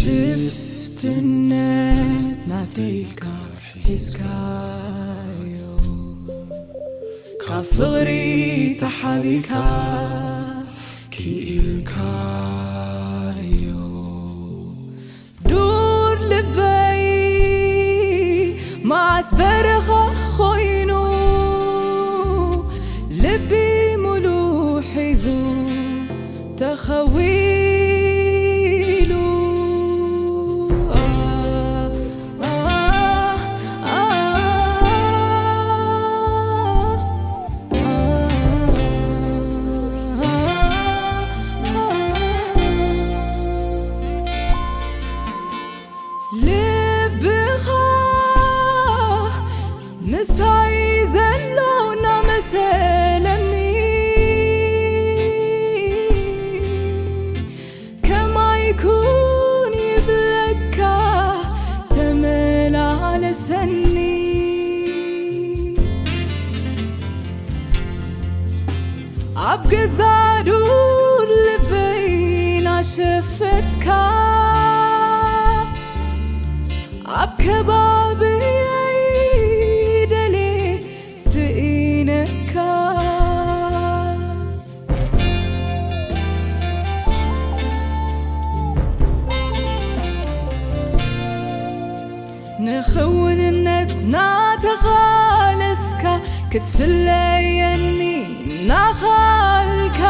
ሽፍትነት ናተይ ኢልካ ሒዝካዮ፣ ካብ ፍቕሪ ተሓቢካ ክኢልካዮ። ዱር ልበይ መዓስ በረኻ ኮይኑ፣ ልቢ ሙሉ ሒዙ ተኸዊሉ። ልብኻ ምሳይ ዘሎ እናመሰለኒ፣ ከማይ ኩን ይብለካ ተመላለሰኒ። ኣብ ገዛ ዱር ልበይ ናሸፈትካ፣ ኣብ ከባብየይ ደልየ ስኢነካ። ንኽውንነት ናተቓለስካ፣ ክትፍለየኒ ናኻልካ፣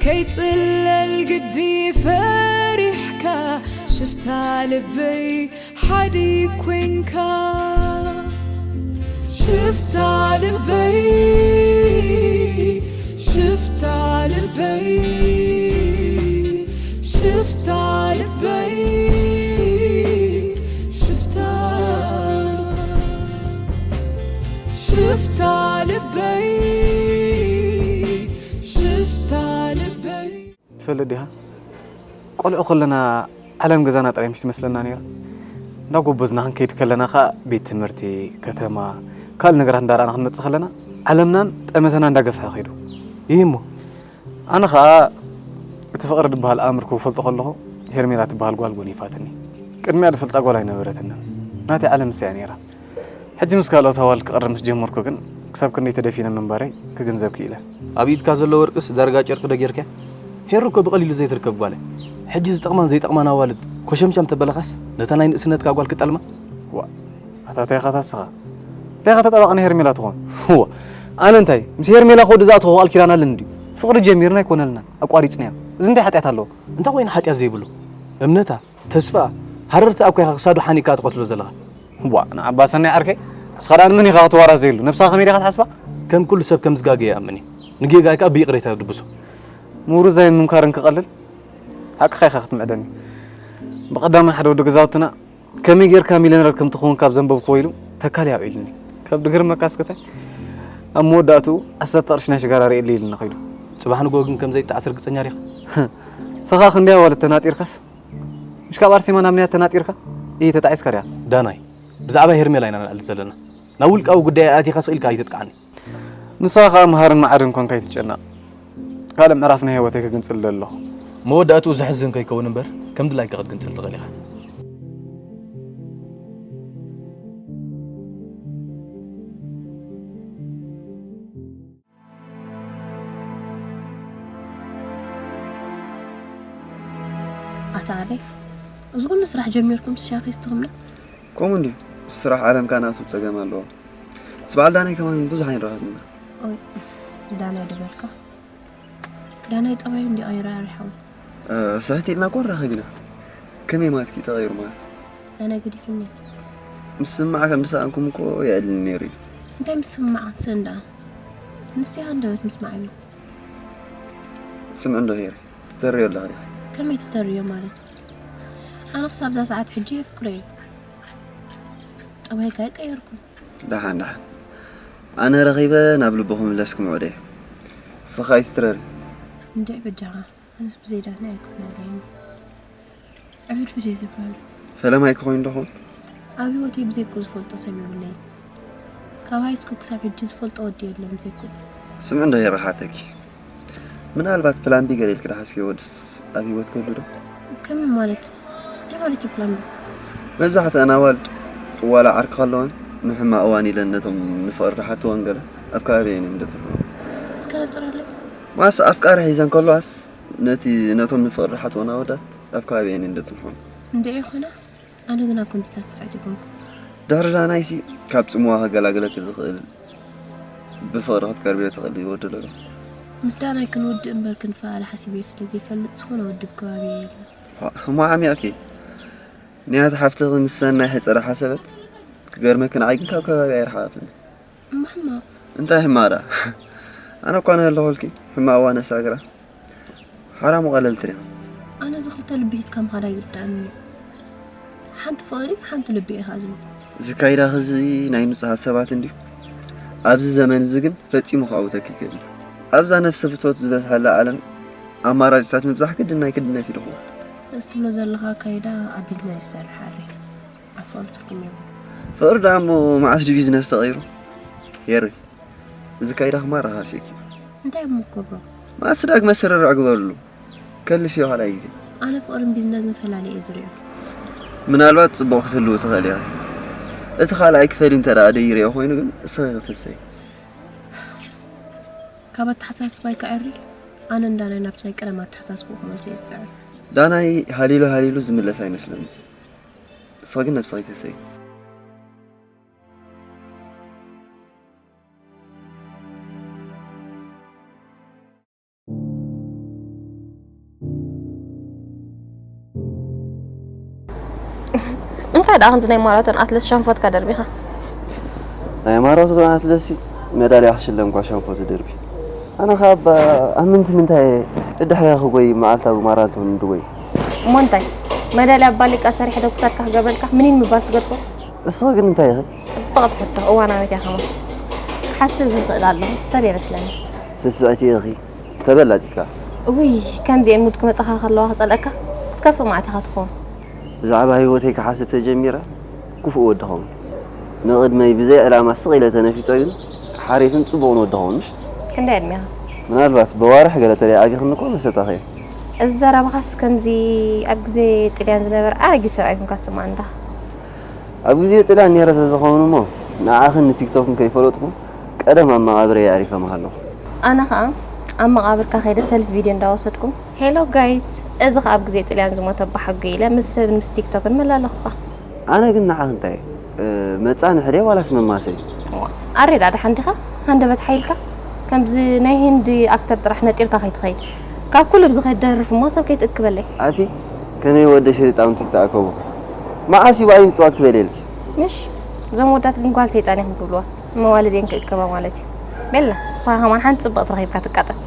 ከይጽለል ግዲ ፈሪሕካ፣ ሽፍታ ልበይ ሓዲ ኮንካ። ሽፍታ ልበይ፣ ሽፍታ ልበይ፣ ሽፍታ ልበይ፣ ሽፍታ፣ ሽፍታ ልበይ፣ ሽፍታ ልበይ። ትፈልጥ ዲኻ? ቆልዑ ከለና ዓለም ገዛና ጥራይ ምሽ ትመስለና ነይራ። እንዳጎበዝና ክንከይድ ከለና ኸኣ ቤት ትምህርቲ፣ ከተማ፣ ካልእ ነገራት እንዳረኣና ክንመጽእ ከለና ዓለምናን ጠመተና እንዳገፍሐ ከይዱ። ይህ እሞ ኣነ ኸኣ እቲ ፍቕሪ ዝበሃል ኣምር ክፈልጦ ከለኹ ሄርሜላ ትበሃል ጓል ጎኒፋትኒ። ቅድሚያ ዝፈልጣ ጓል ኣይነበረትንን። ናተይ ዓለም ንሳ እያ ነይራ። ሕጂ ምስ ካልኦት ኣዋልድ ክቕርብ ምስ ጀመርኩ ግን ክሳብ ክንደይ ተደፊነ ምንባረይ ክግንዘብ ክኢለ። ኣብ ኢድካ ዘሎ ወርቅስ ዳርጋ ጨርቂ ዶ ጌርካያ? ሄሩ እኮ ብቐሊሉ ዘይትርከብ ጓል እያ። ሕጂ ዝጠቕማን ዘይጠቕማን ኣዋልድ ኮሸምሻም ተበለኻስ ነታ ናይ ንእስነትካ ጓል ክጠልማ? ዋእ፣ ኣታ እንታይ ኢኻ ታስኻ? እንታይ ኢኻ ተጣባቒ ናይ ሄርሜላ ትኾን? እዋ፣ ኣነ እንታይ ምስ ሄርሜላ ክወዲ ዝኣተኹ ቃል ኪዳን ኣለኒ ድዩ? ፍቕሪ ጀሚርና ኣይኮነልናን ኣቋሪጽናዮ። እዚ እንታይ ሓጢኣት ኣለዎ? እንታይ ኮይኑ ሓጢኣት ዘይብሉ? እምነታ፣ ተስፋኣ፣ ሃረርታ እኮ ኢኻ ክሳዱ ሓኒካ ትቐትሎ ዘለኻ። ዋ፣ ንዓባ ሰናይ ዓርከይ፣ ንስኻ ደኣ ንመን ኢኻ ክትዋራ ዘይብሉ? ነብስኻ ከመይ ዲኻ ትሓስባ? ከም ኩሉ ሰብ ከም ዝጋገ ይኣምን እዩ። ንጌጋይ ከኣ ብይቕሬታ ድብሶ። ምውርዛይን ምምካርን ክቐልል፣ ሓቅኻ ኢኻ ክትምዕደኒ። ብቐዳማይ ሓደ ወዲ ገዛውትና፣ ከመይ ጌርካ ሚልዮነር ከም ትኸውን ካብ ዘንበብክዎ ኢሉ ተካል እየ ኣውዒሉኒ። ካብ ድግርመካ እስክታይ፣ ኣብ መወዳእትኡ ዓሰርተ ቅርሺ ናይ ሽጋራ ርእየለይ ኢሉኒ ኸይዱ። ጽባሕ ንግሆ ግን ከም ዘይጠዓስ ርግጸኛ ዲኻ? ንስኻ ክንደይ ኣዋልድ ተናጢርካስ? ምሽ ካብ ኣርሴማ ናብ ንያት ተናጢርካ? ኢሂ ተጣዒስካ ድያ? ዳናይ፣ ብዛዕባ ሄርሜላ ኢና ንኣልል ዘለና። ናብ ውልቃዊ ጉዳይ ኣቲኻ ስቕ ኢልካ ኣይትጥቅዓኒ። ንስኻ ኸኣ መሃርን መዓርን ኮንካ ኣይትጨነቕ። ካልእ ምዕራፍ ናይ ህይወተይ ክግንጽል እደሊ ኣለኹ። መወዳእትኡ ዘሕዝን ከይከውን እምበር፣ ከም ድላይካ ክትግንጽል ትኽእል ኢኻ። ኣታ ኣሌፍ፣ እዚ ኩሉ ስራሕ ጀሚርኩም ሻኺ ስትኹምና? ከምኡ እንድዩ። ስራሕ ዓለምካ ናቱ ጸገም ኣለዎ። ምስ በዓል ዳናይ ከማን ብዙሕ ኣይንራኸብን ኢና። ኦይ፣ ዳናይ ድበልካ? ዳናይ ጠባዩ እንድዩ ቀይሩ ኣሪሓዊ። እ፣ ስሕት ኢልና እኮ ንራኸብ ኢና። ከመይ ማለትኪ ተቐይሩ ማለት? ዳናይ ገዲፉኒ። ምስ ስማዕ ከም ዝሰኣንኩም እኮ የዕልኒ ነይሩ እዩ። እንታይ ምስ ስማዕ? ሰንዳ። ንሱ እዩ ሃንደበት ምስማዕ እዩ። ስምዒ እንዶ ሄሪ፣ ትተርዮ ኣለኻ ዲኻ? ከመይ ትተርዮ ማለት? ኣነ ክሳብ እዛ ሰዓት ሕጂ የፍቅሮ እዩ። ጠባይካ ኣይቀየርኩን። ደሓን፣ ደሓን። ኣነ ረኺበ ናብ ልቡ ክምለስ ክምዕዶ እየ። ንስኻ ኣይትትረሪ። እንድዒ በጃኻ፣ ኣነስ ብዘይ ዳና ኣይኮነለይን። ዕብድ ብዘይ ዝብላሉ። ፈለማይ ክኾይን ዶ ኾን? ኣብ ህይወተይ ብዘይኩ ዝፈልጦ ሰብ የብለይን። ካብ ሃይስኩል ክሳብ ሕጂ ዝፈልጦ ወዲ የለን ብዘይኩ። ስምዒ እንዶ ሄሪ ሓተኪ። ምናልባት ፕላን ቢ ገለ ኢልኪ ዶ ሓስብዮ ወድስ ኣብ ህይወት ክህሉ ዶ? ከመይ ማለት? እንታይ ማለት እዩ ፕላን ቢ? መብዛሕትኣን ኣዋልድ ዋላ ዓርኪ ከለወን ንሕማቕ እዋን ኢለን ነቶም ንፍቕሪ ዝሓትወን ገለ ኣብ ከባቢ እየን እንደጽንሖ። እስከ ነጽረለይ። ማስ ኣፍቃሪ ሒዘን ከለዋስ ነቲ ነቶም ንፍቕሪ ዝሓትወን ኣወዳት ኣብ ከባቢ እየን እንደጽንሖ። እንድዒ ይኾና? ኣነ ግን ኣብ ከምዚታት ንፍዕቲ ኣይኮንኩ። ድሕሪ ዳናይሲ ካብ ጽምዋ ከገላግለኪ ዝኽእል ብፍቕሪ ክትቀርብዮ ትኽእሊ ወዲ ኣሎ ዶ? ምስ ዳናይ ክንውድእ እምበር ክንፈላለ ሓሲበዮ ስለ ዘይፈልጥ ዝኾነ ወዲ ኣብ ከባቢ የለን። ሕሞ ዓሚቕኪ። ንያት ሓፍትኺ ምስ ሰናይ ሕጸረ ሓሰበት። ክገርመኪ ንዓይ ግን ካብ ከባቢ ኣይረሓቐትን። እሞ ሕማቕ። እንታይ ሕማቕ ደኣ? ኣነ እኳ ነህለኹልኪ ሕማቕ እዋ ነሳግራ። ሓራሙ ቀለልቲ ዲያ? ኣነ እዚ ክልተ ልቢ ሒዝካ ምኻድ ኣይርድኣንን እዩ። ሓንቲ ፍቕሪ፣ ሓንቲ ልቢ ኢኻ ዝብል። እዚ ካይዳኺ እዚ ናይ ንጹሃት ሰባት እንድዩ። ኣብዚ ዘመን እዚ ግን ፈጺሙ ክዕውተኪ ይክእል እዩ። ኣብዛ ነፍሰ ፍትወት ዝበዝሓላ ዓለም ኣማራጺታት ምብዛሕ ግድን ናይ ግድነት እዩ ድኹም። እዚ ትብሎ ዘለኻ ኣካይዳ ኣብ ቢዝነስ ይሰርሕ ኣሪ። ኣብ ፍቕሪ ትርጉም የብሉን። ፍቕሪ ደኣ እሞ መዓስ ድዩ ቢዝነስ ተቐይሩ? የሪ፣ እዚ ካይዳኺ ማራ ሃስየኪ። እንታይ እሞ ክገብሮ? መዓስ ዳግመ ስርርዕ ግበርሉ። ከልስዮ ካልኣይ ግዜ። ኣነ ፍቕርን ቢዝነስን ፈላልየ እየ ዝሪኦ። ምናልባት ጽቡቕ ክትህልዊ ትኽእሊ ኢኺ። እቲ ካልኣይ ክፈሊ እንተ ደኣ ደይርዮ ኮይኑ ግን እስኺ ክትህሰይ። ካብ ኣተሓሳስባይ ከዐሪ፣ ኣነ ንዳናይ ናብቲ ናይ ቀደም ኣተሓሳስባኡ ክመልሶ እየ ዝጽዕር። ዳናይ ሃሊሉ ሃሊሉ ዝምለስ ኣይመስለኒ። ንስኺ ግን ነብስኺ ትህሰይ። እንታይ ደኣ ክንዲ ናይ ማራቶን ኣትለስ ሻንፎትካ ደርቢኻ? ናይ ማራቶን ኣትለትሲ መዳልያ ክሽለም እኳ ሻንፎ ትደርቢ። ኣነ ኸኣ ኣብ፣ ኣብ ምንቲ ምንታይ ደድሕሪኻ ክጎይ መዓልታዊ ማራቶን ድጎይ? እሞ እንታይ? መዳልያ ኣብ ባሊቃ ሰሪሐ ዶ ክሳድካ ክገብረልካ ምኒን ምባል ትገድፎ? እስኺ ግን እንታይ ኢኺ? ጽብቕቲ ሕቶ፣ እዋናዊት እያ ከማን። ክሓስብ ይኽእል ኣለኹ፣ ሰብ እየ መስለኒ። ስስዕቲ ኢኺ፣ ተበላጺትካ። እውይ፣ ከምዚኤን ሙድ ክመጻኻ ከለዋ ክጸልአካ፣ ክትከፍእ መዓት ኢኻ ትኸውን። ብዛዕባ ህይወተይ ክሓስብ ተጀሚረ፣ ክፉእ ወዲ ኸውን። ንቕድመይ ብዘይ ዕላማ ስቕ ኢለ ተነፊጸ ግን፣ ሓሪፍን ጽቡቕን ወዲ ኸውን፣ ምሽ? ክንደይ ዕድሜኻ? ምናልባት ብዋርሕ ገለ ተለዓጊኽኒ እኮ መሰጣኺ እየ። እዚ ዘረባኻስ ከምዚ ኣብ ግዜ ጥልያን ዝነበረ ኣረጊት ሰብኣይ ኮንካ ዝስምዓኒ እንዳ። ኣብ ግዜ ጥልያን ነይረ ተዝኸውን እሞ፣ ንዓኽን ንቲክቶክን ከይፈለጥኩ፣ ቀደም ኣብ መቓብረይ ኣዕሪፈ ምሃለኹ። ኣነ ኸኣ ኣብ መቓብርካ ከይደ ሰልፊ ቪድዮ እንዳወሰድኩ፣ "ሄሎ ጋይስ፣ እዚ ኸኣ ኣብ ግዜ ጥልያን ዝሞተ ኣቦሓጎይ" ኢለ ምስ ሰብን ምስ ቲክቶክን መላለኹኻ። ኣነ ግን ንዓኽ እንታይ እየ? እ፣ መጻንሒ ድየ ዋላስ መማሰይ? ዋ፣ ኣሬ ደኣ ደሓን ዲኻ? ሃንደበት ሓይልካ? ከምዚ ናይ ሂንዲ ኣክተር ጥራሕ ነጢርካ ከይትኸይድ። ካብ ኩሉ ብዝኸይድ ደርፍ እሞ ሰብ ከይትእክበለይ። ኣፊ፣ ከመይ ወደ ሸይጣውንቲ ይተኣከቡ? መዓስ እዩ ብኣይ ምጽዋት ክበልየልኪ? ምሽ፣ እዞም ወዳት ግን ጓል ሰይጣን ኢኹም ትብልዋ። መዋልድ እየን ክእከባ ማለት እዩ። ቤላ፣ ንስኻ ከማን ሓንቲ ጽብቕቲ ረኺብካ ትቃጠል።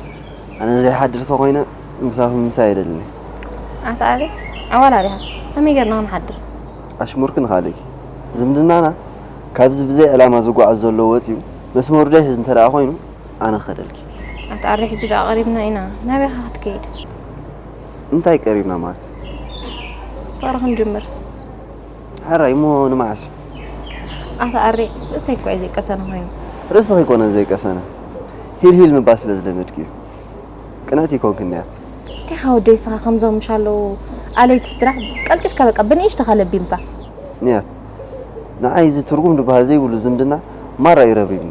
ኣነ ዘይሓድር ተኾይነ ምሳኹም ምሳይ የደልን እዩ። ኣታ ኣበይ? ኣዋላ ዲኻ? ከመይ ጌርና ክንሓድር? ኣሽሙርኪ ንኻልእኪ። ዝምድናና ካብዚ ብዘይ ዕላማ ዝጓዓዝ ዘሎ ወጺኡ መስመሩ ደይሕዝ እንተ ደኣ ኮይኑ ኣነ ክኸደልኪ። ኣታ ኣሪ ሕጂ ደኣ ቀሪብና ኢና። ናበይ ኸ ክትከይድ? እንታይ ቀሪብና ማለት? ፍቕሪ ክንጅምር። ሕራይ እሞ ንመዓስ እዩ? ኣታ ኣሪ ርእሰይ እኮ እዩ ዘይቀሰነ ኮይኑ። ርእስኺ ኣይኮነን ዘይቀሰነ። ሂል ሂል ምባል ስለ ዝለመድኪ እዩ። ቅንዕቲ ይኮንክን ንያት። እንታይ ኻ ወደይ ስኻ ከምዞም ምሽ ኣለዉ ኣለይቲ ስድራ ቀልጢፍካ በቃ ብንእሽተኻ ለቢምካ። ንያት ንዓይ እዚ ትርጉም ዝበሃል ዘይብሉ ዝምድና ማራ እዩ ረብሪብኒ።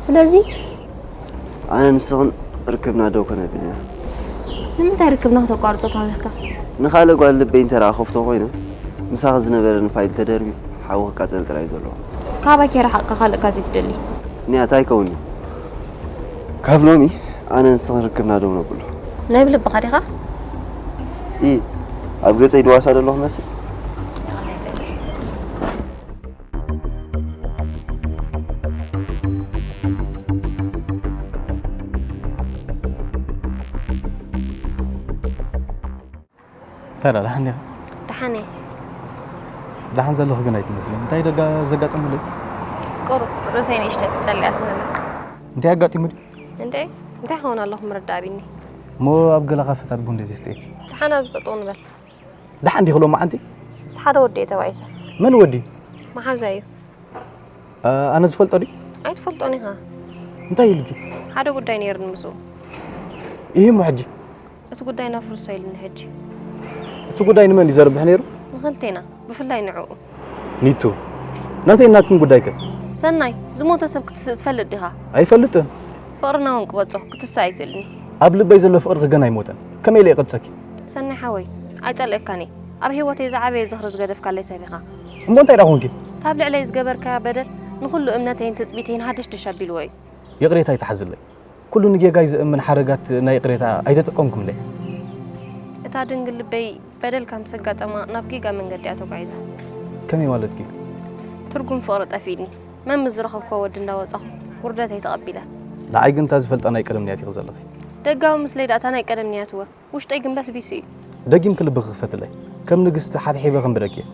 ስለዚ ኣነ ንስኽን ርክብና ደው ከነብል ኢና። ንምንታይ ርክብና ክተቋርጾ ተዋዊኽካ? ንኻልእ ጓል ልበይ እንተ ደኣ ከፍቶ ኮይነ ምሳኺ ዝነበረኒ ፋይል ተደርብዩ ሓዊ ክቃጸል ጥራይ እዩ ዘለዎ። ካባይ ከይረሓቕካ ካልእ ካዘይ ትደሊ? ንያት ኣይከውን እዩ። ካብ ሎሚ ኣነ ንስኽን ርክብና ደው ነብሎ። ናይ ብልብኻ ዲኻ? ኢ ኣብ ገጸይ ድዋሳ ደሎ ክመስል? እንታይ ደኣ ደሓን ዲኻ? ደሓን እየ። ደሓን ዘለኹ ግን ኣይትመስልን። እንታይ ደጋ ዘጋጠመለይ? ቁሩብ ርእሰይ ንእሽተይ ትጸልያትኒ ኣላ። እንታይ ኣጋጢሙ ድዩ? እንዴ፣ እንታይ ክኸውን ኣለኹ ምርዳእ ኣቢኒ? እሞ ኣብ ገላኻ ፈታል ቡን ደይ ዘስተየኪ? ደሓን ኣብዚ ጠጠው ንበል። ደሓን ዲኺ ሎማዓንቲ? ምስ ሓደ ወዲ እየ ተባኢሰ። መን ወዲ? መሓዛ እዩ። ኣ-፣ ኣነ ዝፈልጦ ድዩ? ኣይትፈልጦን ኢኻ። እንታይ ኢሉኪ? ሓደ ጉዳይ ነይርኒ ምስኡ። ይህ እሞ ሕጂ? እቲ ጉዳይ ነፍርሶ ኢሉኒ ሕጂ። እቲ ጉዳይ ንመን እዩ ዘርብሕ ነይሩ? ንኽልቴና፣ ብፍላይ ንዕኡ። ኒቱ፣ ናተይ ናትኩም ጉዳይ ከ? ሰናይ፣ ዝሞተ ሰብ ክትስእ ትፈልጥ ዲኻ? ኣይፈልጥን። ፍቕርና እውን ክበጾ ክትስእ ኣይክእልን እዩ። ኣብ ልበይ ዘሎ ፍቕርኺ ገና ኣይሞተን። ከመይ ኢለ ይቐብጸኪ? ሰናይ ሓወይ፣ ኣይጸልእካን እየ። ኣብ ህይወተይ ዝዓበየ ዝኽሪ ዝገደፍካለይ ሰብ ኢኻ። እሞ እንታይ ደኣ ኮንኪ? ካብ ልዕለይ ዝገበርካዮ በደል ንኹሉ እምነተይን ትጽቢተይን ሃደሽደሽ ኣቢልዎ እዩ። ይቕሬታ ይትሓዝለይ። ኩሉ ንጌጋይ ዝእምን ሓረጋት ናይ ይቕሬታ ኣይተጠቀምኩምለይ። እታ ድንግል ልበይ በደል ከም ዘጋጠማ ናብ ጌጋ መንገዲ እያ ተጓዒዛ። ከመይ ማለትኪ? ትርጉም ፍቕሪ ጠፊእኒ። መም ዝረኸብክዎ ወዲ እንዳወጻኹ ውርደተይ ተቐቢለ። ንዓይ ግን እታ ዝፈልጣ ናይ ቀደም ንያት ኢኺ ዘለኺ። ደጋዊ ምስለይ ደኣ እታ ናይ ቀደም ንያት እወ። ውሽጠይ ግን በስቢሱ እዩ። ደጊምኪ ልብኺ ክፈትለይ። ከም ንግስቲ ሓብሒበ ከንብረኪ እየ።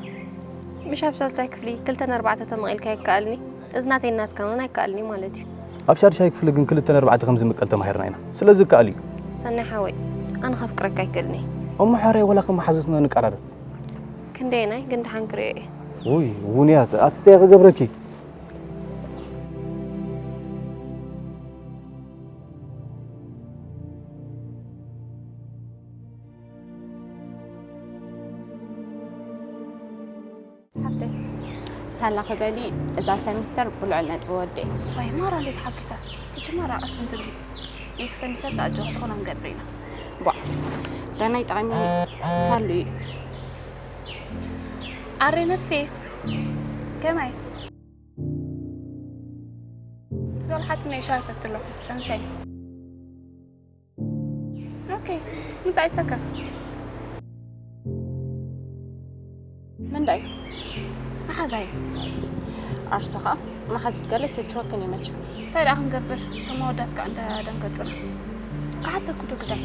ምሽ ኣብ ሳልሳይ ክፍሊ ክልተ ነርባዕተ ተመቒልካ ይከኣልኒ፣ እዚ ናተይ ናትካን እውን ኣይከኣልኒ ማለት እዩ። ኣብ ሻድሻይ ክፍሊ ግን ክልተ ነርባዕተ ከም ዝምቀል ተማሂርና ኢና። ስለዚ ይከኣል እዩ። ሰናይ ሓወይ፣ ኣነ ከፍቅረካ ኣይክእልኒ። እሞ ሕራይ ዋላ ከም መሓዙትና ንቀራረብ። ክንደየናይ ግን ደሓን ክርእዮ እየ። ውይ፣ ውንያት፣ ኣቲ እንታይ ክገብረኪ? ሓፍተይ፣ ሳላ ክበሊ እዛ ሰሚስተር ብልዑል ነጥቢ ወዲኤ። ወይ ማራ እንዴት ሓጊሳ። ሕጂ ማራ ቀስ እንትብሊ። ኔክስት ሰሚስተር ከኣ ኣጆኺ ዝኾነ ክንገብር ኢና። ቧዕ። ዳናይ ጠቓሚ ሳሉ እዩ። ኣሬ ነፍሴ። ከማይ። ምስ በልሓት ናይ ሻሂ ሰትሎ፣ ሸንሻይ። ኦኬ፣ ምጻእ ይትሰከፍ። ምንዳይ? መሓዛይ። ዓርሶ ኸኣ መሓዙት ገለ ይስልችወክን እዩ መቸም። እንታይ ደኣ ክንገብር? እቶም ኣወዳት ከኣ እንዳደንገጹና። ክሓተኩ ዶ ግዳይ?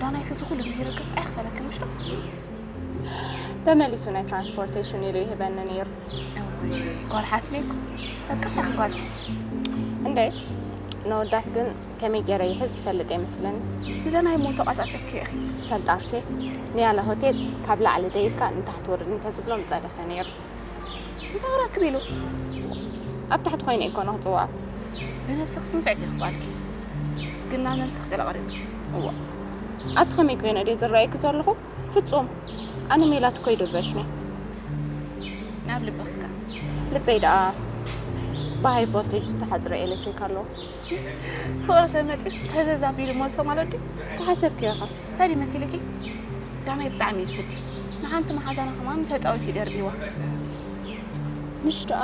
ዳናይ ስሱ ኩሉ ብሂረክስ ኣይኽፈለክን ምሽ ዶ? ተመሊሱ ናይ ትራንስፖርቴሽን ኢሉ ይህበኒ ነይሩ። እውይ፣ ጓል ሓትነይ እኮ ሰካሕ ኢኺ ጓልኪ። እንዴ፣ ነወዳት ግን ከመይ ገይረ ይሕዝ ይፈልጥ ኣይመስለኒ። ንደናይ ሞቶ ቃጻጺርኪ ኢኺ። ፈልጣ ኣርሴ፣ ንያላ ሆቴል ካብ ላዕሊ ደይብካ ንታሕቲ ወርድ እንተዝብሎ ምጸደፈ ነይሩ። እንታይ ክረክብ ኢሉ? ኣብ ታሕቲ ኮይነ እኮ ነው ክጽውዓ። ብነብስኽስ ንፍዕቲ ኢኺ ጓልኪ። ግን ናብ ነብስኽ ገለ ቀሪብኪ። እዋ። ኣቲ ከመይ ኮይነ ድየ ዝረኣየኪ ዘለኹ? ፍጹም። ኣነ ሜላት እኮ ይድርበሽኒ። ናብ ልብኽካ። ልበይ ደኣ ብሃይ ቮልቴጅ ዝተሓጽረ ኤሌክትሪክ ኣለዎ። ፍቕሪ ተመጢስ ተዘዝ ኣቢሉ መልሶ ማለት ድዩ? ተሓሰብክዮ ኢኻ። እንታይ ድዩ መሲልኪ? ዳናይ ብጣዕሚ እዩ ስዲ። ንሓንቲ መሓዛና ከማን ተጣዊሱ እዩ ደርቢዋ። ምሽ ደኣ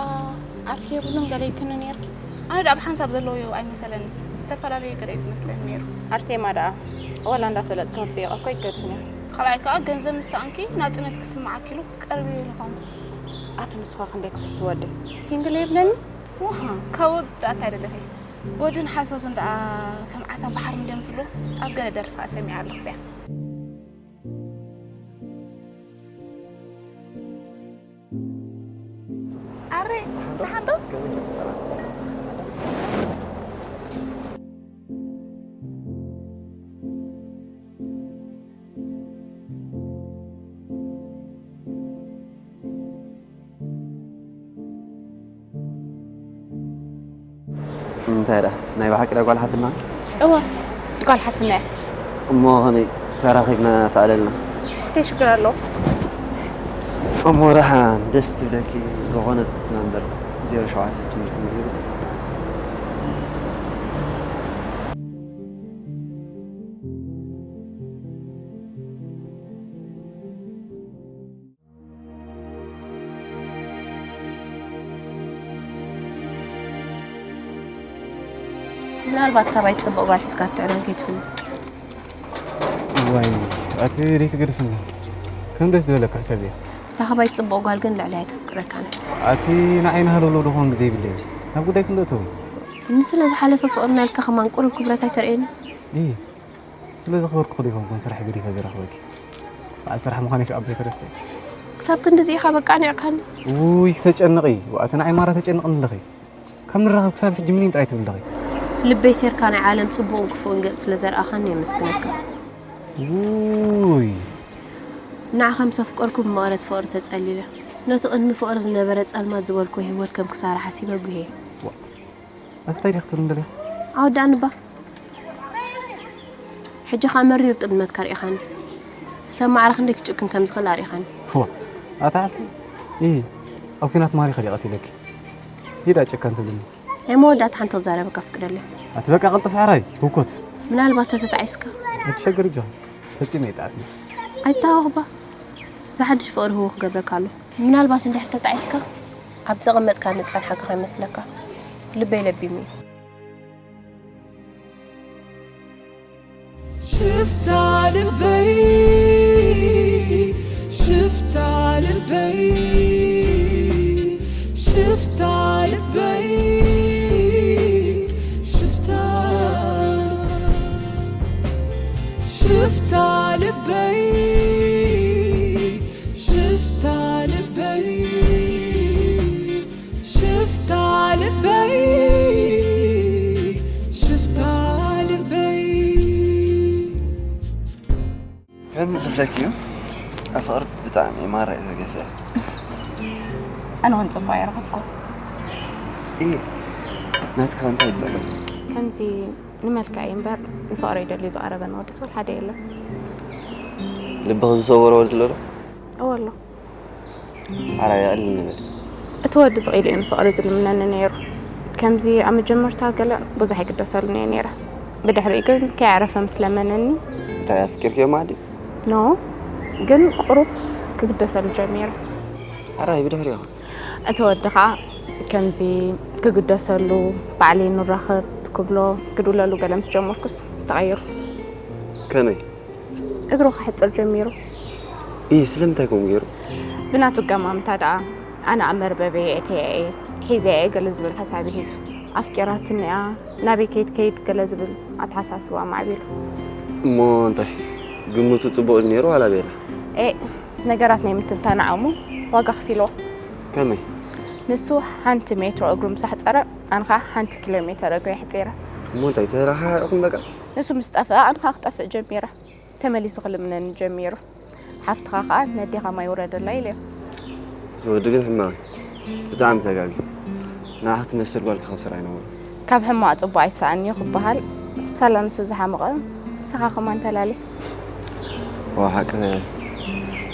ዓርኪ የብሉን ገለ ኢልክኒ ነይርኪ። ኣነ ደኣ ብሓንሳብ ዘለዉ ኣይመሰለኒ። ዝተፈላለዩ ገለ እዩ ዝመስለኒ ነይሩ። ኣርሴማ ደኣ ዋላ እንዳፈለጥኪ ክትጽይቐ እኮ ይገድፍኒ። ካልኣይ ከኣ ገንዘብ ምስ ሰኣንኪ ናጽነት ክስምዓኪ ኢሉ ክትቀርብዮ ኢልኹም። ኣቲ ንስኻ ክንደይ ክሕሱ ወዲ ሲንግል የብለኒ። ውሃ ካብ ወዲ ደኣ እንታይ ደለኺ? ወድን ሓሶትን ደኣ ከም ዓሳ ባሕሪ እንድዮም ዝብሉ ኣብ ገለ ደርፊ ከኣ ሰሚዐ ኣለኹ እዚኣ። ኣረ፣ ደሓን ዶ? እንታይ ደኣ፣ ናይ ብሓቂ ደኣ ጓል ሓትና? እወ፣ ጓል ሓትና እያ። እሞ ኸመይ ተራኺብና ፈዕለልና? እንታይ ሽግር ኣለዎ? እሞ ደሓን ደስ ትብለኪ ዝኾነት ናምበር ዜሮ ሸውዓተ ትምህርቲ ምግቢ። ምናልባት ካባይ ትጽብቕ ጓል ሒዝካ ትዕነን ከይትብሉ። ዋይ፣ ኣቲ ደይ ትገድፍኒ። ከም ደስ ዝበለካ ሕሰብ እየ። እታ ካባይ ትጽብቕ ጓል ግን ልዕሊ ኣይተፍቅረካን። ኣቲ ንዓይ ናህለውለው ዶ ክኾን ግዜ ይብለይ። ናብ ጉዳይ ክንደእተው። ንስለ ዝሓለፈ ፍቕርና ኢልካ ከማን ቁሩብ ክብረት ኣይተርእየኒ? እይ፣ ስለ ዘኽበርኩ ዶ ይኾንኩን ስራሕ ገዲፈ ዝረኽበኪ? በዓል ስራሕ ምዃነይ ከኣ ዘይተረስዒ። ክሳብ ክንድዚ ኢኻ በቃ ኣኒዕካኒ? ውይ፣ ክተጨንቒ። ዋእ፣ ኣቲ ንዓይ ማራ ተጨንቕኒ ኣለኺ። ከም ንራኸብ ክሳብ ሕጂ ምኒን ጥራይ ትብል ኣለኺ። ልበይ ሴርካ ናይ ዓለም ጽቡቕን ክፉእን ገጽ ስለ ዘርኣኻኒ የመስግነካ። ውይ። ንዓኻ ምስ ኣፍቀርኩ ብመቐረት ፍቕሪ ተጸሊለ። ነቲ ቅድሚ ፍቕሪ ዝነበረ ጸልማት ዝበልክዎ ህይወት ከም ክሳራ ሓሲበ ጉህየ። ዋ፣ ኣቲ እንታይ ዲኺ ክትብሊ እንደሊኺ? ኣወዳእኒ እባ። ሕጂ ኸኣ መሪር ጥልመትካ ርኢኻኒ። ሰብ ማዕረ ክንደይ ክጭክን ከም ዝኽእል ኣሪኻኒ። ዋ ኣታ ሓፍቲ እ ኣብ ኲናት ማሪኸ ድየ ቀቲለኪ? ሂዳ ጨካን ትብልኒ። ናይ መወዳእታ ሓንቲ ክዛረበካ ፍቅደለይ። ኣቲ በቃ ቅልጥፍ ሕራይ ህውኮት። ምናልባት ተተጣዒስካ። ኣይትሸገሪ ጆን። ፈጺመ ይጣዓስኒ። ኣይታወኽባ። ዝሓድሽ ፍቕሪ ህው ክገብረካ ኣሎ። ምናልባት እንድሕር ተጣዒስካ ኣብ ዘቐመጥካ ንጸንሓካ ከይመስለካ። ልበይ ለቢሙ እዩ። ሽፍታ ልበይ ሽፍታ ልበይ ሽፍታ ልበይ ሽፍታ ሽፍታ ልበይ ሽፍታ ልበይ ሽፍታ ልበይ ሽፍታ ልበይ ከም ዝብለኪ እዩ ኣፍቕር ብጣዕሚ ማራ እዩ ዘገፍዕ ኣነ እውን ፅቡቅ ኣይረኸብኩ እይ ናትካ እንታይ ፀገም ከምዚ ንመልክዐይ እምበር ንፍቅረይ ደልዩ ዝቀረበኒ ወዲ ሰብ ሓደ የለን ልብኺ ዝሰበሮ ወዲ ኣሎ ዶ እወ ኣሎ ሓራይ ኣዕልል ንበል እቲ ወዲ ስቕ ኢሉ እዩ ንፍቕሪ ዝልምነኒ ነይሩ ከምዚ ኣብ መጀመርታ ገለ ብዙሕ ኣይግደሰሉን እየ ነይረ ብድሕሪኡ ግን ከይዕረፈ ምስ ለመነኒ እንታይ ኣፍቂርክዮ ማለት ኖ ግን ቁሩብ ክግደሰሉ ጀሚረ ሓራይ ብድሕሪኡ እቲ ወዲ ከዓ ከምዚ ክግደሰሉ ባዕለይ ንራኸብ ክብሎ ክድውለሉ ገለ ምስ ጀመርኩስ ተቐይሩ ከመይ እግሩ ክሕፅር ጀሚሩ እይ ስለምንታይ ከምኡ ገይሩ ብናቱ ኣገማምታ ደኣ ኣነ ኣብ መርበበይ የእተያ እየ ሒዘያ እየ ገለ ዝብል ሓሳብ ሒዙ ኣፍቂራትኒ እያ ናበይ ከይድ ከይድ ገለ ዝብል ኣተሓሳስባ ኣማዕቢሉ እሞ እንታይ ግምቱ ፅቡቕ እዩ ነይሩ ዋላ ቤላ ኤ ነገራት ናይ ምትንታን ዓቕሙ ዋጋ ከፊልዎ ከመይ ንሱ ሓንቲ ሜትሮ እግሩ ምስ ኣሕፀረ ኣነ ከዓ ሓንቲ ኪሎ ሜተር እግሪ ኣሕፂረ እሞ እንታይ ተረሓሒቕኩም በቃ ንሱ ምስ ጠፍአ ኣነ ከዓ ክጠፍእ ጀሚረ ተመሊሱ ክልምነኒ ጀሚሩ ሓፍትኻ ከዓ ነዴኻ ማይ ውረደላ ኢለዮ እዚ ወዲ ግን ሕማቕ እዩ ብጣዕሚ ተጋጊ ንዓኻ ትመስል ጓል ክኸስር ኣይነበሮ ካብ ሕማቕ ፅቡቕ ኣይሰኣንዮ ክበሃል ሳላ ንሱ ዝሓመቐ ንስኻ ከማን ተላሊ ዋ ሓቂ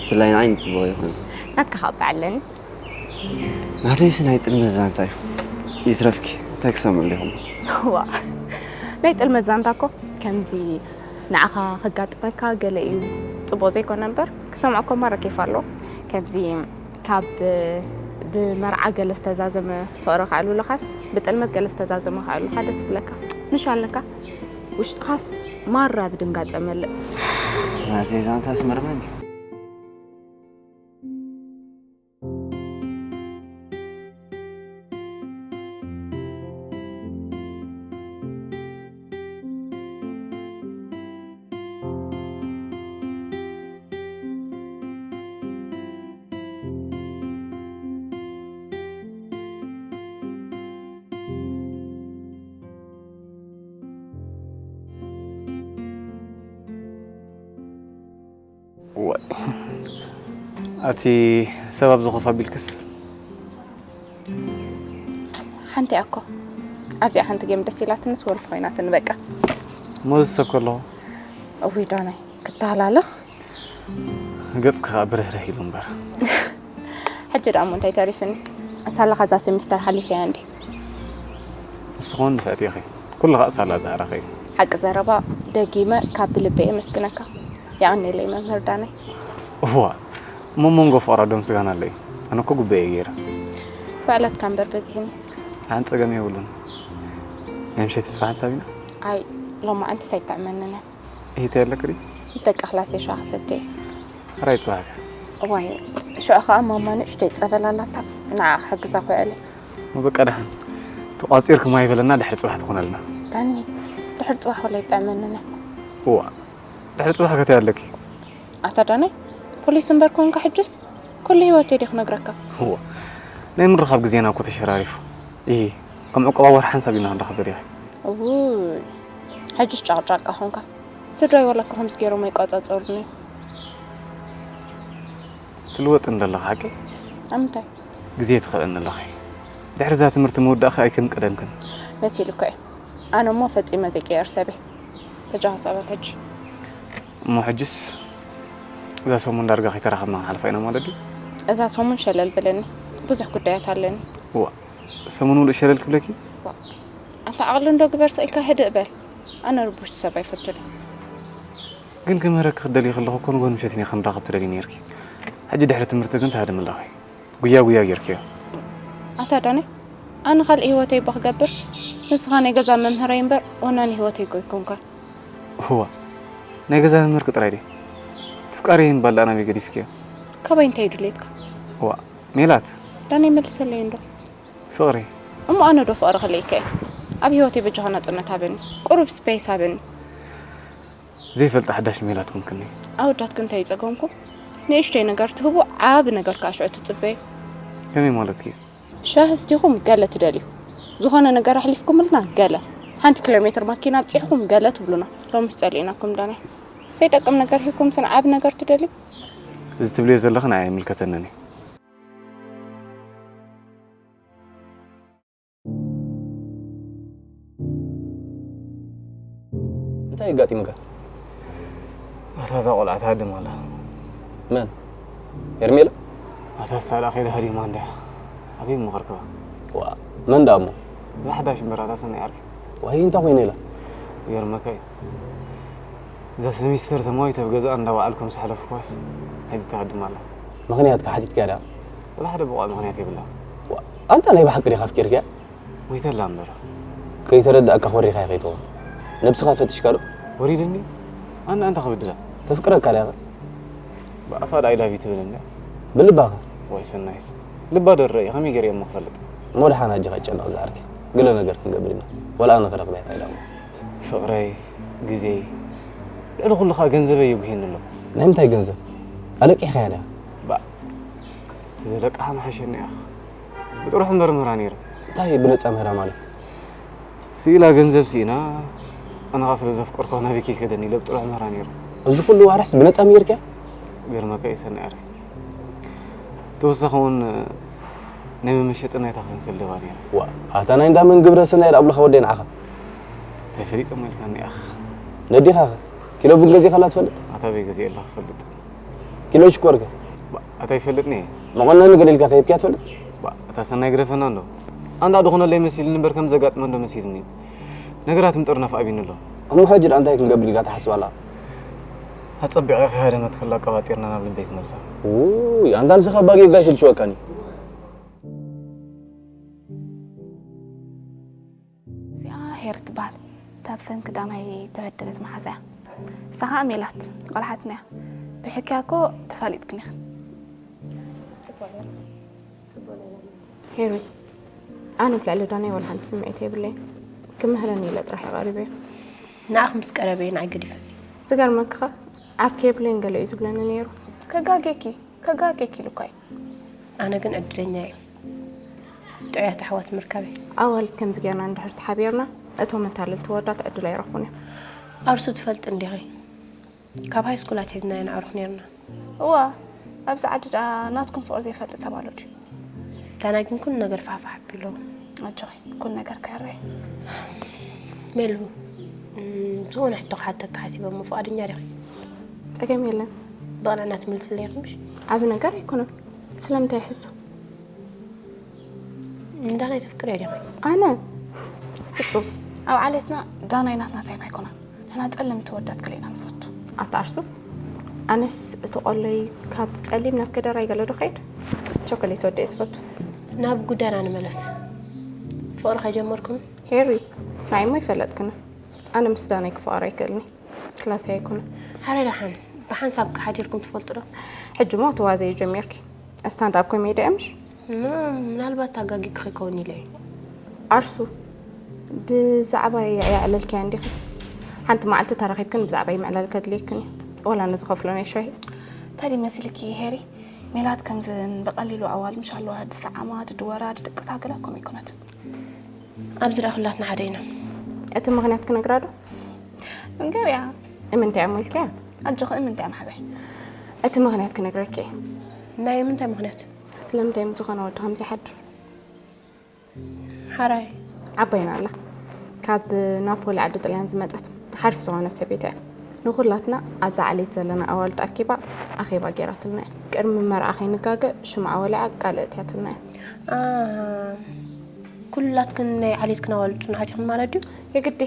ብፍላይ ንዓይ ንፅቡቕ ይኾነ ናትካ ከዓ በዓለኒ ናተይስ ናይ ጥልመት ዛንታ እዩ ይትረፍኪ እንታይ ክሰምዕ ዲኹም ዋ ናይ ጥልመት ዛንታ እኮ ከምዚ ንዓኻ ከጋጥመካ ገለ እዩ ፅቡቕ ዘይኮነ እምበር ክሰምዖ እኮ ማራ ኬፍ ኣለዎ ከምዚ ካብ ብመርዓ ገለ ዝተዛዘመ ፍቕሪ ከዕልውልኻስ ብጥልመት ገለ ዝተዛዘመ ከዕልውልኻ ደስ ይብለካ ምሽ ኣለካ ውሽጥኻስ ማራ ብድንጋፀ መልእ ናተይ ዛንታስ መርመኒ ዋይ ኣቲ ሰብ ኣብ ዝኾፍ ኣቢልክስ ሓንቲ እያ እኮ ኣብዚኣ ሓንቲ ጌም ደስ ኢላትንስ ወልፊ ኮይናትኒ በቃ ሞዝ ሰብ ከለኹ እውይ ዳናይ ክተሃላለኽ ገጽ ከዓ ብርህርህ ኢሉ እምበር ሕጂ ደኣ እሞ እንታይ ተሪፍኒ ሳላኻ እዛ ሴሚስተር ሓሊፈያ እንዲ ንስኹን ንፍዕቲ ኢኺ ኩሉ ከዓ ሳላ ዛዕራኺ እዩ ሓቂ ዘረባ ደጊመ ካብ ብልበ የመስግነካ የቐኔለይ መምህር ዳናይ እዋ እሞ መንጎ ፍቕራ ዶም ስጋና ኣለዩ ኣነ እኮ ጉበየ ገይረ ውዕለትካ እምበር በዚሕኒ ሓን ፀገም የብሉን ናይ ምሸት ስፋ ሓንሳብ ኢና ኣይ ሎማዓንትስ ኣይጥዕመንን ይህተ ያለክሪ ምስ ደቂ ክላስ የሸዋ ክሰትየ ራይ ፅባሕ እዋይ ሽዑ ከዓ ማማ ንእሽተይ ፀበል ኣላታ ንዓ ክሕግዛ ክውዕል በቃ ደሓን ተቋፂርኩም ኣይበለና ድሕሪ ፅባሕ ትኾነልና ዳኒ ድሕሪ ፅባሕ ወላ ይጥዕመንን እዋ ድሕሪ ፅባሕ ከተ ኣለኪ ኣታ ዳናይ ፖሊስ እምበር ኮንካ ሕጅስ ኩሉ ህይወት ዲ ክነግረካ እዋ ናይ ምርኻብ ግዜና እኮ ተሸራሪፉ ይ ከም ዕቆባ ወር ሓንሳብ ኢና ክንረኽብ ዲኻ እውይ ሕጅስ ጫቕጫቃ ኮንካ ስድራይ ወላ እኮ ከምዚ ገይሮም ኣይቋፃፀሩኒ ትልወጥ እንደለኻ ሓቂ ኣምንታይ ግዜ ትኽእለኒ ኣለኺ ድሕሪ እዛ ትምህርቲ ምውዳእኺ ኣይክም ቀደምክን መሲሉ እኮ እዩ ኣነ እሞ ፈፂመ ዘይቀየር ሰብ እየ በጃኻ ሰበት ሕጂ እሞ ሕጅስ እዛ ሰሙን ዳርጋ ከይተራኸብና ክንሓልፋ ኢና ማለት ድዩ? እዛ ሰሙን ሸለል በለኒ፣ ብዙሕ ጉዳያት ኣለኒ። እዋ፣ ሰሙን ሙሉእ ሸለል ክብለኪ? ኣንታ ዓቕሊ እንዶ ግበር፣ ስኢልካ ህድእ በል። ኣነ ርቡሽቲ ሰብ ኣይፈቱን። ግን ክምህረኪ ክትደልዪ ከለኹ እኮ ንጎኒ ምሸት ኢና ክንራኸብ ትደልዪ ነይርኪ። ሕጂ ድሕሪ ትምህርቲ ግን ትሃድሚ ኣለኺ። ጉያ ጉያ ጌርክዮ። ኣታ ዳነ፣ ኣነ ካልእ ህይወተይ እባ ክገብር፣ ንስኻ ናይ ገዛ መምህረይ እምበር ወናኒ ህይወተይ እኮ ኣይኮንካን። እዋ፣ ናይ ገዛ መምህርኪ ጥራይ ድየ? ትፍቃሪ ምባል ደኣ ናበይ ገዲፍክዮ? ካባይ እንታይ እዩ ድሌትካ? እዋ፣ ሜላት። ዳነ ይመልሰለይ እንዶ። ፍቕሪ። እሞ ኣነ ዶ ፍቕሪ ክልኢካ እየ? ኣብ ህይወተይ በጃኻ ናጽነት ሃበኒ። ቁሩብ ስፔስ ሃበኒ። ዘይፈልጥ ሓዳሽ ሜላት ኮንክኒ። ኣወዳትኪ እንታይ ይጸገምኩም? ንእሽተይ ነገር ትህቡ፣ ዓቢ ነገር ከዓ ሽዑ ትጽበዩ። ከመይ ማለትኪ? ሻሂ ስቲኹም ገለ ትደልዩ። ዝኾነ ነገር ኣሕሊፍኩምልና ገለ። ሓንቲ ኪሎ ሜትር ማኪና ኣብጺሕኩም ገለ ትብሉና። ሎምስ ጸሊእናኩም ዳና። ዘይጠቅም ነገር ሂብኩም ስን ዓቢ ነገር ትደልዩ? እዚ ትብልዮ ዘለኺ ንዓይ ኣይምልከተንን እዩ። እንታይ ኣጋጢሙካ? ኣታ እዛ ቆልዓ ትሃድም ኣላ። መን? ሄርሜላ? ኣታ ሳላ ከይዳ ሃዲማ እንዳ ኣበይ ምኸርክባ? ዋ፣ መን ደኣ እሞ? እዛ ሓዳሽ እምበር ኣታ ሰናይ ዓርኪ። ዋይ እንታይ ኮይኑ ኢላ? ይገርመካ እዩ። እዛ ሰሚስተር ተማዊት ኣብ ገዛኣ እንዳወዓልኩም ሳሕለፍኳስ፣ ሕጂ ትሃድም ኣላ። ምኽንያትካ ሓቲትካያ ድኣ? ወላ ሓደ ብቑዕ ምኽንያት የብላ። ዋ፣ ኣንታ ናይ ብሓቂ ዲኻ ኣፍቂርካያ? ሞይተላ እምበር። ከይተረዳእካ ኮሪኻያ ከይትኸውን። ነብስኻ ፈቲሽካ ዶ? ወሪድኒ? ኣነ ኣንታ ክብድላ። ተፍቅረካ ድያ? ብኣፋ ዳ I love you ትብል እንድያ። ብልባኻ? ወይ ሰናይስ። ልባ ዶ ርእ ከመይ ገይረ እሞ ክፈልጥ? እሞ ደሓን ኣጆኻ ኣይጨነቕ ዝዓርከይ። ገለ ነገር ክንገብር ኢና። ወላ ኣነ ክረኽበያ እንታይ ደኣ እሞ። ፍቕረይ፣ ግዜይ፣ ልዕሊ ኩሉ ኸኣ ገንዘበይ የጉህየኒ ኣሎ። ናይ ምንታይ ገንዘብ? ኣለቂሕካያ ድያ? ባእ፣ ተዘለቅሓ ምሓሸኒ ኢኻ። ብጥሩሑ እምበር ምህራ ነይረ። እንታይ ብነጻ ምህራ ማለት? ስኢላ ገንዘብ ስኢና፣ ኣነ ኸኣ ስለ ዘፍቀርኳ ናበይ ከይከደኒ ኢለ ብጥሩሑ ምህራ ነይረ። እዚ ኩሉ ዋርሕስ ብነጻ ምሂርካያ? ገርመካ እዩ ሰናይ ዓርከይ። ተወሳኺ እውን ናይ መመሸጢ ናይ ታክስን ሰልደባ ነይረ። ዋ፣ ኣታ ናይ እንዳ መን ግብረ ሰናይ ደኣ ኣብሉኻ ወደይ ንዓኻ? እንታይ ፈሊጦም ኢልካኒ ኢኻ። ነዲኻ ኸ? ኪሎ ቡን ገዚእካላ ትፈልጥ? ኣታ ኣበይ ገዚኤላ ክፈልጥ? ኪሎ ሽኮር ከ? ባ፣ ኣታ ይፈልጥኒ እየ። መቆነኒ ገለ ኢልካ ከሂብካያ ትፈልጥ? ባ፣ ኣታ ሰናይ ግደፈና እንዶ። ኣንዳ ድኾነለይ መሲልኒ እምበር ከም ዘጋጥመ እንዶ መሲልኒ። ነገራት ምጥርናፍ ኣብዩኒ ኣሎ። እሞ ሕጂ ደኣ እንታይ ክንገብር ኢልካ ትሓስብ ኣለኻ? ኣጸቢቐ ከይሃደመት ከላ ኣቀባጢርና ናብ ልበይ ክመልሳ። ውይ፣ ኣንታ ንስኻ ኣባ ጌጋ ይስልችወካኒ። እዚኣ ሄር ትበሃል። እታ ብሰንኪ ዳናይ ተበደለት መሓዛ እያ። ንሳ ኸኣ ሜላት ቆልሓትና እያ። ብሕክያ እኮ ተፋሊጥክን ኢኽን። ሄሪ፣ ኣነ ኣብ ልዕሊ ዳናይ ዋላ ሓንቲ ስምዒት የብለይን። ክምህረኒ ኢለ ጥራሕ እየ ቀሪበዮ። ንዓኺ ምስ ቀረበ እዩ ንዓይ ገዲፈኒ። ዝገርመኪ ኸኣ ዓርኪ የብለይን ገለ እዩ ዝብለኒ ነይሩ። ከጋጌኪ፣ ከጋጌኪ ኢሉ እኳ እዩ። ኣነ ግን ዕድለኛ እየ ጥዑያት ኣሕዋት ምርካበይ። ኣዋልድ ከምዚ ጌርና እንድሕር ተሓቢርና፣ እቶም መታለልቲ ኣወዳት ዕድል ኣይረኽቡን እዮም። ኣርሱ ትፈልጢ እንዲኺ፣ ካብ ሃይስኩል ኣትሒዝና ኢና ነዕሩኽ ኔርና። እዋ፣ ኣብዚ ዓዲ ደኣ ናትኩም ፍቕሪ ዘይፈልጥ ሰብ ኣሎ ድዩ? ዳና ግን ኩሉ ነገር ፋሕፋሕ ኣቢልዎ። ኣጆኺ፣ ኩሉ ነገር ክዕረ እዩ። ሜሉ፣ እም፣ ዝኾነ ሕቶ ክሓተኪ ሓሲበ እሞ ፍቓደኛ ዲኺ? ጸገም የለን። ብቕንዕና ትምልስለይ ኢኺ ምሽ? ዓቢ ነገር ኣይኮነን። ስለምንታይ ይሕሱ? ንዳናይ ተፍቅርዮ ዲኺ? ኣነ? ፍጹም። ኣብ ዓሌትና ዳናይ ናትና ታይፕ ኣይኮነን። ንሕና ጸለምቲ ኣወዳት ገለ ኢና ንፈቱ። ኣታ ኣርሱ፣ ኣነስ እቲ ቆለይ ካብ ጸሊም ናብ ከደራይ ገለ ዶ ከይድ? ቸኮሌት ወደ እየ ዝፈቱ። ናብ ጉዳይና ንመለስ። ፍቕሪ ከይጀመርኩም? ሄሪ፣ ንዓይ እሞ ኣይፈለጥክን። ኣነ ምስ ዳናይ ክፍቐር ኣይክእልኒ። ክላሰይ ኣይኮነን። ኣረ ደሓን፣ ብሓንሳብ ሓዲርኩም ትፈልጡ ዶ? ሕጂ እሞ ትዋዘዩ ጀሚርኪ። ስታንድ ኣፕ ኮሜዲ እያ ምሽ? ም-፣ ምናልባት ኣጋጊ ክኸውን ኢለ እየ። ኣርሱ፣ ብዛዕባይ ኣየዕለልክያ እንዲኺ? ሓንቲ መዓልቲ ተራኺብክን ብዛዕባይ ምዕላል ከድልየክን እዩ። ወላ ንዝኸፍሎ ናይ ሻሂ። እንታይ ድዩ መሲልኪ ሄሪ? ሜላት ከምዝን ብቐሊሉ ኣዋል ምሽ ኣለዋ፣ ድሰዓማ፣ ድድወራ፣ ድድቅሳ ገለ ከምኡ ኣይኮነትን። ኣብዚ ደኣ ኩላትና ሓደ ኢና። እቲ ምኽንያት ክነግራ ዶ? እንገርያ። እምንታይ እሞ ኢልክያ? ኣጆኺ እምንታይ እያ መሓዛይ? እቲ ምኽንያት ክነግረኪ እየ። ናይ ምንታይ ምኽንያት? ስለምንታይ ምስ ዝኾነ ወዲ ከምዚ ይሓድር? ሓራይ። ዓባይና ኣላ። ካብ ናፖሊ ዓዲ ጥልያን ዝመጸት ሓሪፍ ዝኾነት ሰበይቲ እያ። ንኹላትና ኣብዛ ዓሌት ዘለና ኣዋልድ ኣኪባ ኣኼባ ገይራትልና እያ። ቅድሚ መርዓ ከይንጋገ ሽምዓ ወሊዓ ቃል ኣእትያትና እያ። ኩላትክን ናይ ዓሌትክን ኣዋልድ ጽኑዓት ኢኽን ማለት ድዩ? የግዲ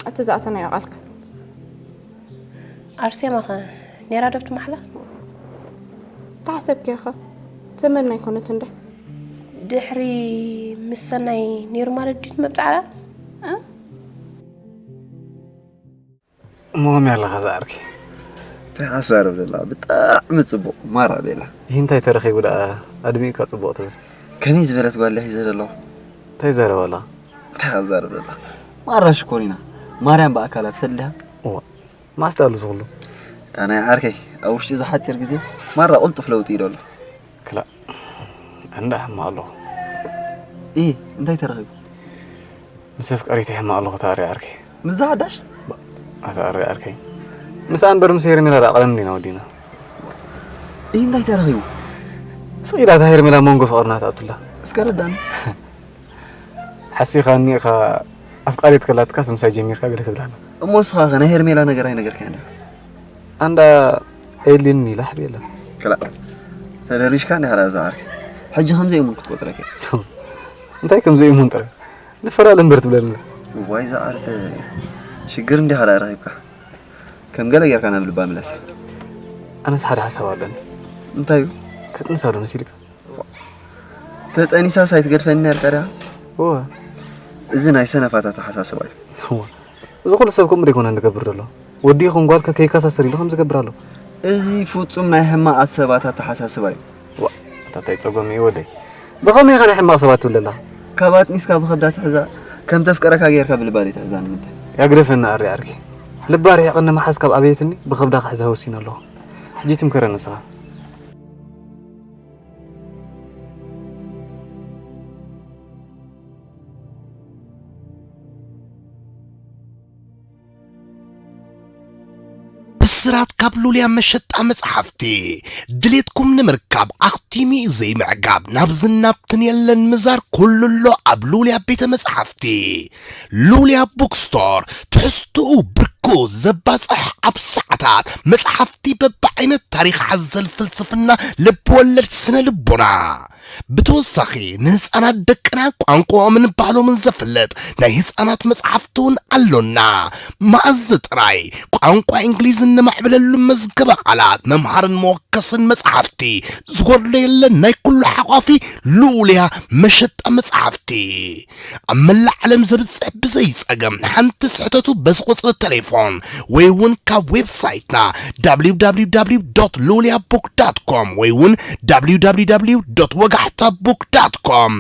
እቲ ዝኣተናዮ ቃልካ። ኣርሴማኸ ኔራ ዶ ኣብቲ ማሕላ? ተሓሰብክዮ ኸ? ተመን ኣይኮነትን ዶ? ድሕሪ ምስ ሰናይ ኔሩ ማለት ድዩ እቲ መብጻዕኣ? ሞሚ ኣለኻ ዝዓርከይ። እንታይ ሓሳብ ደላ ብጣዕሚ ጽቡቕ ማራ ቤላ። ይህ እንታይ ተረኺቡ ደኣ ኣድሚቕካ ጽቡቕ ትብል። ከመይ ዝበለት ጓል ሒዘ ዘለኹ። እንታይ ይዛረባ ኣለኻ? እንታይ ክዛረብ ደላ። ማራ ሽኮሪና ማርያም ብኣካላ ትፈልጥ ዲኻ? እዋ ማስታ ኣሉ ዝኽሉ። ኣነ ዓርከይ ኣብ ውሽጢ እዚ ሓፂር ግዜ ማራ ቁልጡፍ ለውጢ እዩ ደሎ። ክላእ እንዳ ሕማቕ ኣለኹ። ኢ እንታይ ተረኺቡ? ምስ ኣፍቃሪተይ ሕማቕ ኣለኹ ተኣሪ ዓርከይ። ምስዛ ሓዳሽ? ኣታ ኣሪ ዓርከይ። ምስ ኣንበር ምስ ሄርሜላ ደኣ ቀደም እንዲና ወዲና። ኢ እንታይ ተረኺቡ? ስቕ ኢላ እታ ሄርሜላ መንጎ ፍቕርና ትኣቱላ። እስከ ረዳኒ። ሓሲኻኒ ኢኻ ኣፍቃሪት ከላትካስ ምሳይ ጀሚርካ ገለ ትብላና። እሞ ንስኻ ኸ ናይ ሄርሜላ ነገር ኣይነገርካያን ዲኻ? ኣንዳ ኤሊን ኢላ ሕር የለን። ክላእ ተደሪሽካ እንዲኻ ደኣ ዝዓርከይ። ሕጂ ከም ዘይእሙን ክትቆጽረካ እየ። እንታይ ከም ዘይእሙን ጥራይ ንፈላለ እምበር ትብለኒ። እዋይ ዝዓርከ ሽግር እንዲኻ ደኣ ረኺብካ። ከም ገለ ጌርካ ናብ ልባ ምለሳ። ኣነስ ሓደ ሓሳብ ኣለኒ። እንታይ እዩ? ከጥንሳ ዶ መሲልካ? ተጠኒሳስ ኣይትገድፈኒ ነርካ ዲኻ? እወ። እዚ ናይ ሰነፋት ኣተሓሳስባ እዩ። እወ። እዚ ኩሉ ሰብ ከምኡ ደይኮነ ዝገብር ዘሎ። ወዲ ይኹን ጓል ከከይከሳሰር ኢሉ ከም ዝገብር ኣሎ። እዚ ፍጹም ናይ ሕማቓት ሰባት ኣተሓሳስባ እዩ። ዋ፣ ኣታ እንታይ ጸገም እዩ ወደይ? ብኸመይ ኢኻ ናይ ሕማቕ ሰባት ትብል ዘለኻ? ካብ ኣጥኒስካ ብኸብዳ ትሕዛ፣ ከም ተፍቅረካ ጌርካ ብልባ ደይትሕዛ ንምንታይ? ያግደፈና ኣሪ ዓርኪ። ልባ ርሒቕኒ መሓዝ ካብ ኣበየትኒ ብኸብዳ ክሕዛ ወሲነ ኣለኹ። ሕጂ ትምከረኒ ንስኻ። ብስራት ካብ ሉልያ መሸጣ መጽሓፍቲ። ድሌትኩም ንምርካብ ኣኽቲሙ እዩ ዘይምዕጋብ፣ ናብዝን ናብትን የለን ምዛር፣ ኩሉ ኣሎ ኣብ ሉልያ ቤተ መጽሓፍቲ። ሉልያ ቡክስቶር፣ ትሕዝትኡ ብርኩ ዘባጽሕ፣ ኣብ ሰዓታት መጽሓፍቲ በብዓይነት፣ ታሪኽ ሓዘል፣ ፍልስፍና፣ ልብ ወለድ፣ ስነ ልቦና። ብተወሳኺ ንህፃናት ደቅና ቋንቋኦምን ባህሎምን ዘፍልጥ ናይ ህፃናት መፅሓፍቲ እውን ኣሎና። መኣዝ ጥራይ ቋንቋ እንግሊዝ እነማዕብለሉ መዝገበ ቃላት፣ መምሃርን መወከስን መፅሓፍቲ ዝጎድሎ የለን። ናይ ኩሉ ሓቋፊ ልኡልያ መሸጣ መፅሓፍቲ። ኣብ መላእ ዓለም ዘብጽሕ ብዘይ ጸገም ሓንቲ ስሕተቱ በዚ ቁጽሪ ተሌፎን ወይ እውን ካብ ዌብሳይትና www.loliabook.com ወይ እውን www.ወጋሕታbook.com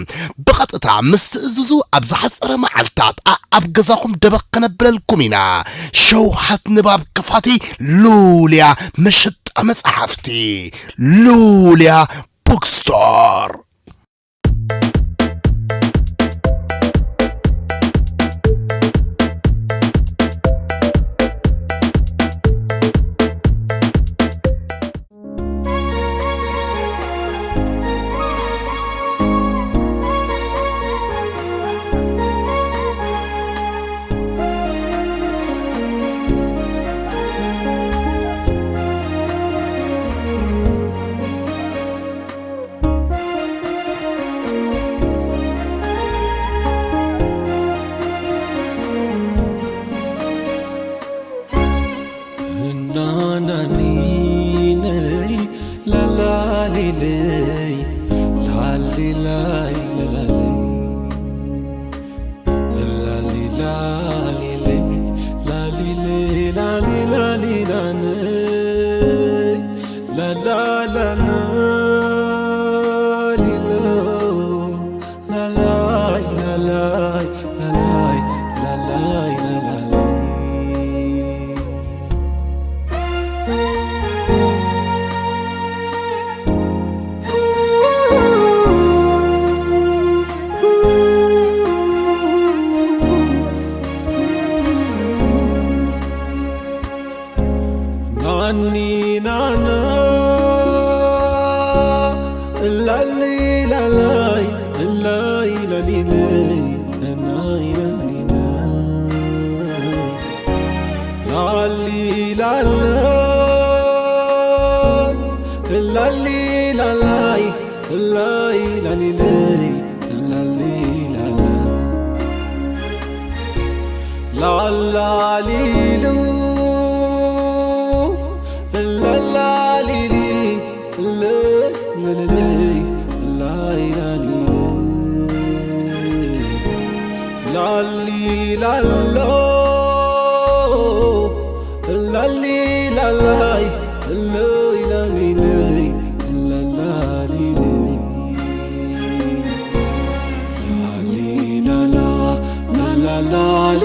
ብቐጥታ ምስ ትእዝዙ ኣብ ዝሓጸረ መዓልታት ኣኣብ ገዛኹም ደበኽ ከነብለልኩም ኢና። ሸውሃት ንባብ ከፋቲ ሉልያ መሸጣ መጻሕፍቲ ሉልያ ቡክስቶር። ላላይ ላሊ ላላይ ላሊ ላሊ ላላሊሉ ላላሊሊ ላላሊሉ ላሊ ላሎ ላሊ ላላይ ላሊ ላሊ ላላሊ ላሊ ላላ ላላ ላሊ